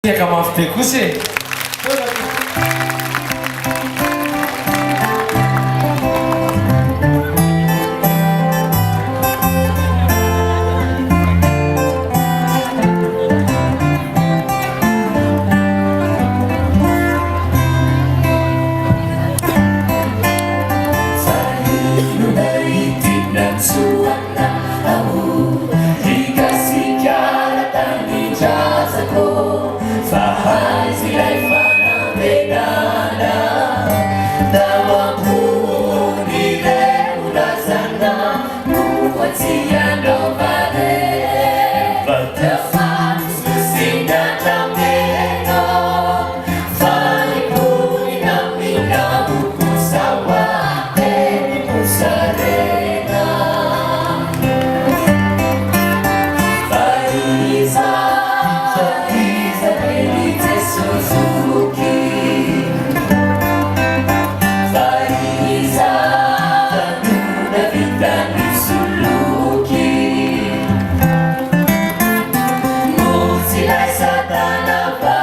Tehaka mafy be kosa e! Foana tompoko. Fa inona ity nantsoana aho Ry Gasikara tanindrazako Fa aiza ilay fanantenana Tao am-pon'ireo razana Moa tsy ianao va re Moa ilay satana va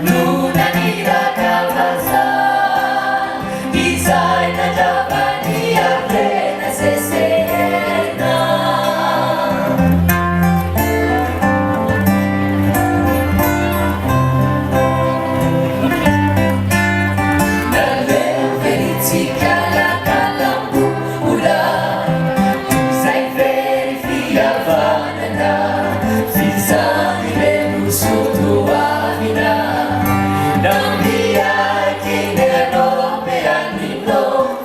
no naniraka vazaha izay nandrava ny harena sesehena? Naleo ve ny tsikalakalam-bola izay very fihavanana f'izany ve no soatoavina na miaiky ny Eropeanina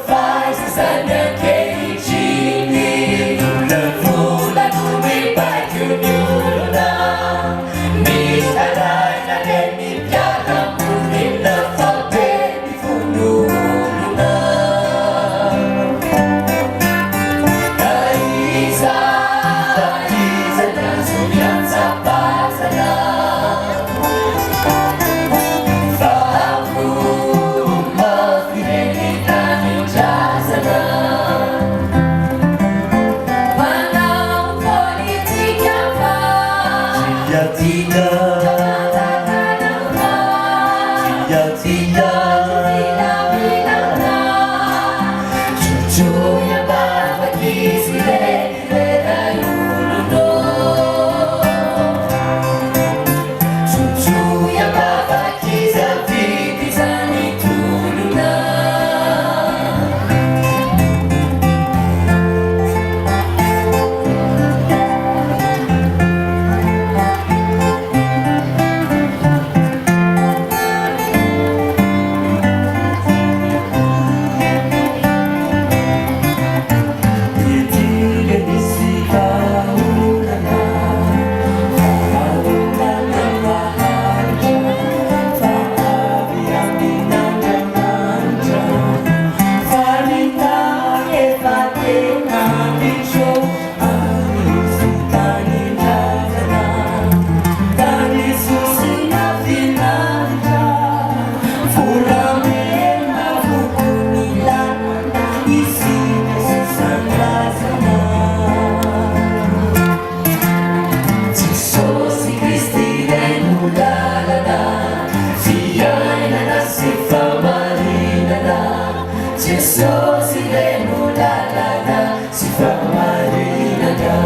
f'aiza izany ankehitriny Volavola no mibaiko ny olona mitaraina re ny mpiara-monina fa be ny vono olona Ka iza iza ny azo miantsa-bazana Fa avo mafy ireny tanindrazana Manao politika fa Tia Jesosy Kristy ilay no lalana, fiainana sy fahamarinana, Jesosy ilay no lalana sy fahamarinana.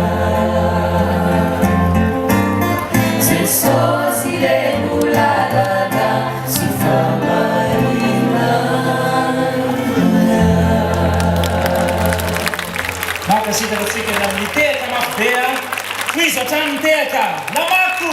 Jesosy ilay no lalana sy fahamarinana. Mankasitraka antsika ny amin'ny tehaka mafy be a! Tohizo hatrany ny tehaka! Namako!